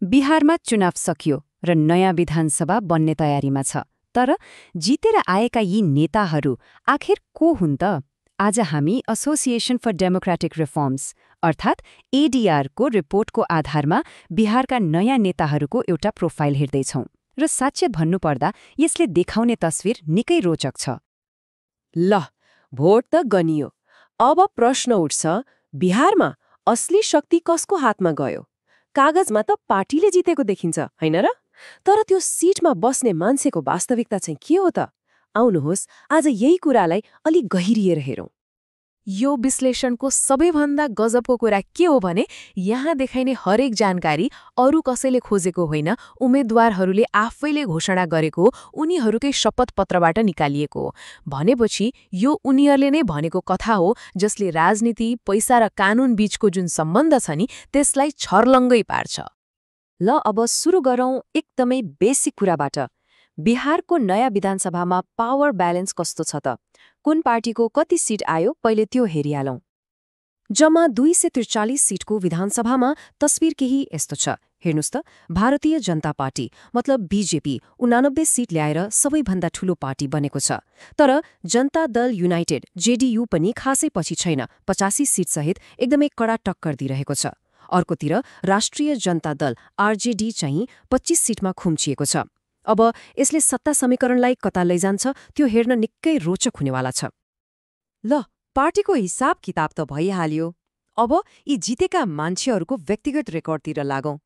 बिहारमा चुनाव सकियो र नयाँ विधानसभा बन्ने तयारीमा छ। तर जितेर आएका यी नेताहरू आखिर को हुन् त? आज हामी एसोसिएसन फर डेमोक्रेटिक रिफर्म्स अर्थात् एडीआरको रिपोर्टको आधारमा बिहारका नयाँ नेताहरूको एउटा प्रोफाइल हेर्दैछौँ र साँच्चै भन्नुपर्दा यसले देखाउने तस्विर निकै रोचक छ। ल, भोट त गनियो। अब प्रश्न उठ्छ, बिहारमा असली शक्ति कसको हातमा गयो? कागजमा त पार्टीले जितेको देखिन्छ, होइन र? तर त्यो सिटमा बस्ने मान्छेको वास्तविकता चाहिँ के हो त? आउनुहोस् आज यही कुरालाई अलि गहिरिएर हेरौँ। यो विश्लेषणको सबैभन्दा गजबको कुरा के हो भने यहाँ देखाइने हरेक जानकारी अरू कसैले खोजेको होइन, उम्मेद्वारहरूले आफैले घोषणा गरेको, उनीहरूकै शपथ पत्रबाट निकालिएको हो। भनेपछि यो उनीहरूले नै भनेको कथा हो, जसले राजनीति, पैसा र कानून बीचको जुन सम्बन्ध छ नि त्यसलाई छर्लङ्गै पार्छ। ल अब सुरु गरौँ एकदमै बेसिक कुराबाट। बिहारको नयाँ विधानसभामा पावर ब्यालेन्स कस्तो छ त? कुन पार्टीको कति सिट आयो पहिले त्यो हेरिहालौँ। जम्मा 243 सिटको विधानसभामा तस्विर केही यस्तो छ। हेर्नुस् त, भारतीय जनता पार्टी मतलब बीजेपी 89 सिट ल्याएर सबैभन्दा ठूलो पार्टी बनेको छ। तर जनता दल युनाइटेड जेडीयू पनि खासै पछि छैन, 85 सिटसहित एकदमै कडा टक्कर दिइरहेको छ। अर्कोतिर राष्ट्रिय जनता दल आरजेडी चाहिँ 25 सिटमा खुम्चिएको छ। अब यसले सत्ता समीकरणलाई कता लैजान्छ त्यो हेर्न निकै रोचक हुनेवाला छ। ल, पार्टीको हिसाब किताब त भइहाल्यो। अब यी जितेका मान्छेहरूको व्यक्तिगत रेकर्डतिर लागौं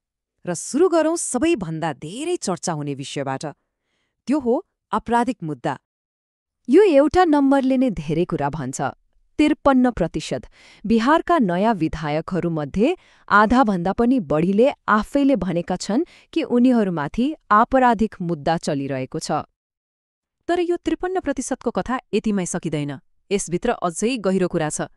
र सुरु गरौं सबैभन्दा धेरै चर्चा हुने विषयबाट। त्यो हो आपराधिक मुद्दा। यो एउटा नम्बरले नै धेरै कुरा भन्छ। 53%। बिहारका नयाँ विधायकहरूमध्ये आधाभन्दा पनि बढीले आफैले भनेका छन् कि उनीहरूमाथि आपराधिक मुद्दा चलिरहेको छ। तर यो 53%को कथा यतिमै सकिँदैन। यसभित्र अझै गहिरो कुरा छ।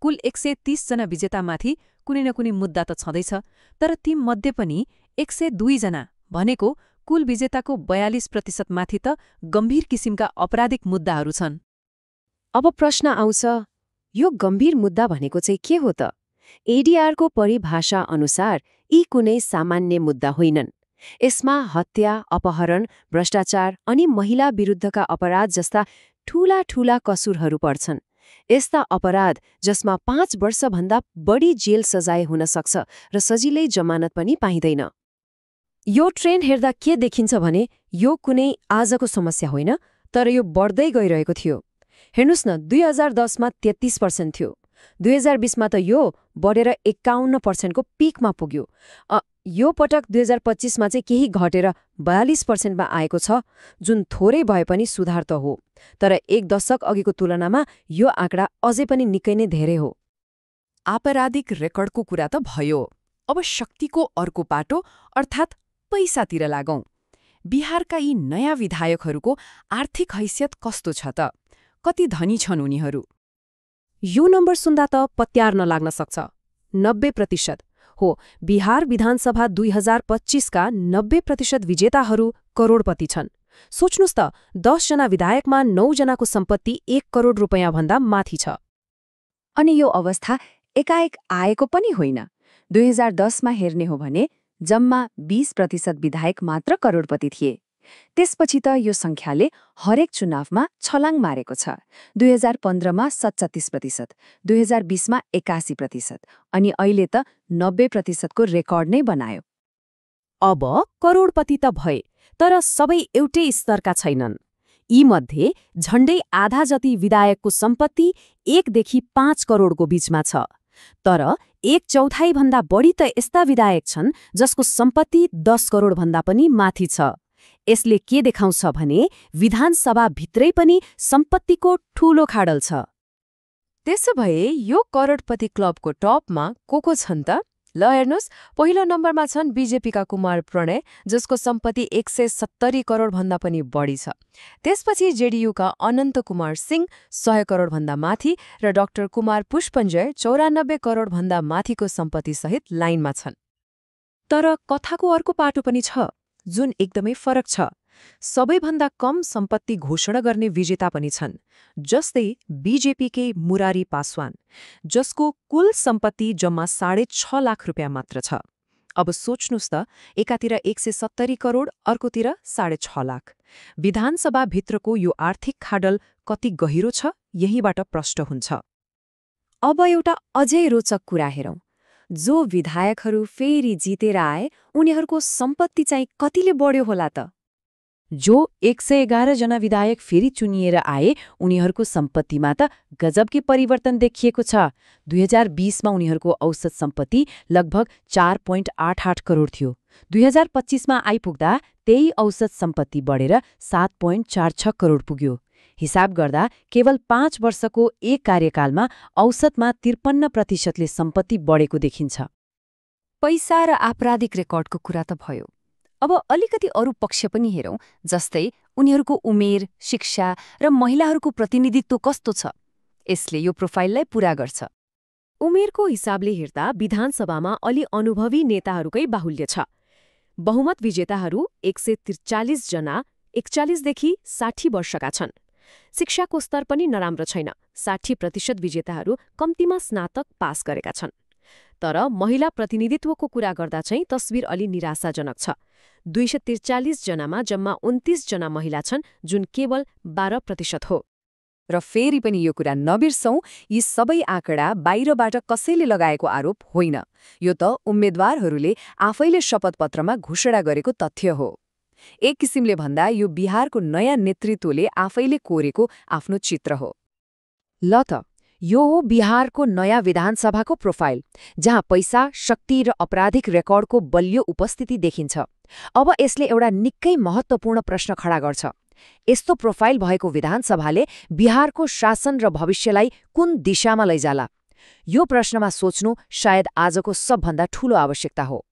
कुल 130 जना विजेतामाथि कुनै न कुनै मुद्दा त छँदैछ, तर तीमध्ये पनि 102 जना भनेको कुल विजेताको 42% माथि त गम्भीर किसिमका आपराधिक मुद्दाहरू छन्। अब प्रश्न आउँछ, यो गम्भीर मुद्दा भनेको चाहिँ के हो त? एडीआरको परिभाषा अनुसार यी कुनै सामान्य मुद्दा होइनन्। यसमा हत्या, अपहरण, भ्रष्टाचार अनि महिला विरुद्धका अपराध जस्ता ठूला ठूला कसुरहरू पर्छन्। यस्ता अपराध जसमा 5 वर्षभन्दा बढी जेल सजाय हुन सक्छ र सजिलै जमानत पनि पाइँदैन। यो ट्रेन्ड हेर्दा के देखिन्छ भने यो कुनै आजको समस्या होइन, तर यो बढ्दै गइरहेको थियो। हेर्नुस् न, 2010मा 33% थियो, 2020मा त यो बढेर 51%को पिकमा पुग्यो। यो पटक 2025मा चाहिँ केही घटेर 42%मा आएको छ, जुन थोरै भए पनि सुधार त हो। तर एक दशक अघिको तुलनामा यो आँकडा अझै पनि निकै नै धेरै हो। आपराधिक रेकर्डको कुरा त भयो। अब शक्तिको अर्को पाटो अर्थात् पैसातिर लागौं। बिहारका यी नयाँ विधायकहरूको आर्थिक हैसियत कस्तो छ त? कति धनी छन् उनीहरू? यो नम्बर सुन्दा त पत्यार नलाग्न सक्छ। 90%। हो, बिहार विधानसभा 2025का 90% विजेताहरू करोडपति छन्। सोच्नुस् त, 10 जना विधायकमा 9 जनाको सम्पत्ति 1 करोड रुपैयाँभन्दा माथि छ। अनि यो अवस्था एकाएक आएको पनि होइन। 2010मा हेर्ने हो भने जम्मा 20% विधायक मात्र करोडपति थिए। त्यसपछि त यो संख्याले हरेक चुनावमा छलाङ मारेको छ। 2015मा 37%, 2020मा 81% अनि अहिले त 90%को रेकर्ड नै बनायो। अब करोडपति त भए, तर सबै एउटै स्तरका छैनन्। यीमध्ये झण्डै आधा जति विधायकको सम्पत्ति 1 देखि 5 करोडको बीचमा छ। तर 1/4 भन्दा बढी त यस्ता विधायक छन् जसको सम्पत्ति 10 करोडभन्दा पनि माथि छ। यसले के देखाउँछ भने विधानसभाभित्रै पनि सम्पत्तिको ठूलो खाडल छ। त्यसो भए यो करोडपति क्लबको टपमा को छन् त? ल हेर्नुस्, पहिलो नम्बरमा छन् बीजेपीका कुमार प्रणय, जसको सम्पत्ति 170 करोडभन्दा पनि बढी छ। त्यसपछि जेडीयूका अनन्त कुमार सिंह 100 करोडभन्दा माथि र डाक्टर कुमार पुष्पञ्जय 94 करोडभन्दा माथिको सम्पत्तिसहित लाइनमा छन्। तर कथाको अर्को पाटो पनि छ, जुन एकदमै फरक छ। सबैभन्दा कम सम्पत्ति घोषणा गर्ने विजेता पनि छन्, जस्तै बीजेपीकै मुरारी पासवान, जसको कुल सम्पत्ति जम्मा 6.5 लाख रुपियाँ मात्र छ। अब सोच्नुस् त, एकातिर 170 करोड, अर्कोतिर 6.5 लाख। विधानसभाभित्रको यो आर्थिक खाडल कति गहिरो छ, यहीबाट प्रष्ट हुन्छ। अब एउटा अझै रोचक कुरा हेरौं। जो विधायकहरू फेरि जितेर आए उनीहरूको सम्पत्ति चाहिँ कतिले बढ्यो होला त? जो 111 जना विधायक फेरि चुनिएर आए उनीहरूको सम्पत्तिमा त गजबकी परिवर्तन देखिएको छ। 2020 मा उनीहरूको औसत सम्पत्ति लगभग 4.88 करोड थियो। 2025 मा आइपुग्दा त्यही औसत सम्पत्ति बढेर 7.46 करोड पुग्यो। हिसाब गर्दा केवल 5 वर्षको एक कार्यकालमा औसतमा 53% सम्पत्ति बढेको देखिन्छ। पैसा र आपराधिक रेकर्डको कुरा त भयो। अब अलिकति अरू पक्ष पनि हेरौं, जस्तै उनीहरूको उमेर, शिक्षा र महिलाहरूको प्रतिनिधित्व कस्तो छ। यसले यो प्रोफाइललाई पूरा गर्छ। उमेरको हिसाबले हेर्दा विधानसभामा अलि अनुभवी नेताहरूकै बाहुल्य छ। बहुमत विजेताहरू 143 जना 41 देखि 60 वर्षका छन्। शिक्षाको स्तर पनि नराम्रो छैन। 60% विजेताहरू कम्तीमा स्नातक पास गरेका छन्। तर महिला प्रतिनिधित्वको कुरा गर्दा चाहिँ तस्विर अलि निराशाजनक छ। 243 जनामा जम्मा 29 जना महिला छन्, जुन केवल 12% हो। र फेरि पनि यो कुरा नबिर्सौं, यी सबै आँकडा बाहिरबाट कसैले लगाएको आरोप होइन। यो त उम्मेद्वारहरूले आफैले शपथपत्रमा घोषणा गरेको तथ्य हो। एक किसिमले भन्दा यो बिहारको नयाँ नेतृत्वले आफैले कोरेको आफ्नो चित्र हो। ल त, यो हो बिहारको नयाँ विधानसभाको प्रोफाइल, जहाँ पैसा, शक्ति र आपराधिक रेकर्डको बलियो उपस्थिति देखिन्छ। अब यसले एउटा निकै महत्त्वपूर्ण प्रश्न खडा गर्छ। यस्तो प्रोफाइल भएको विधानसभाले बिहारको शासन र भविष्यलाई कुन दिशामा लैजाला? यो प्रश्नमा सोच्नु सायद आजको सबभन्दा ठूलो आवश्यकता हो।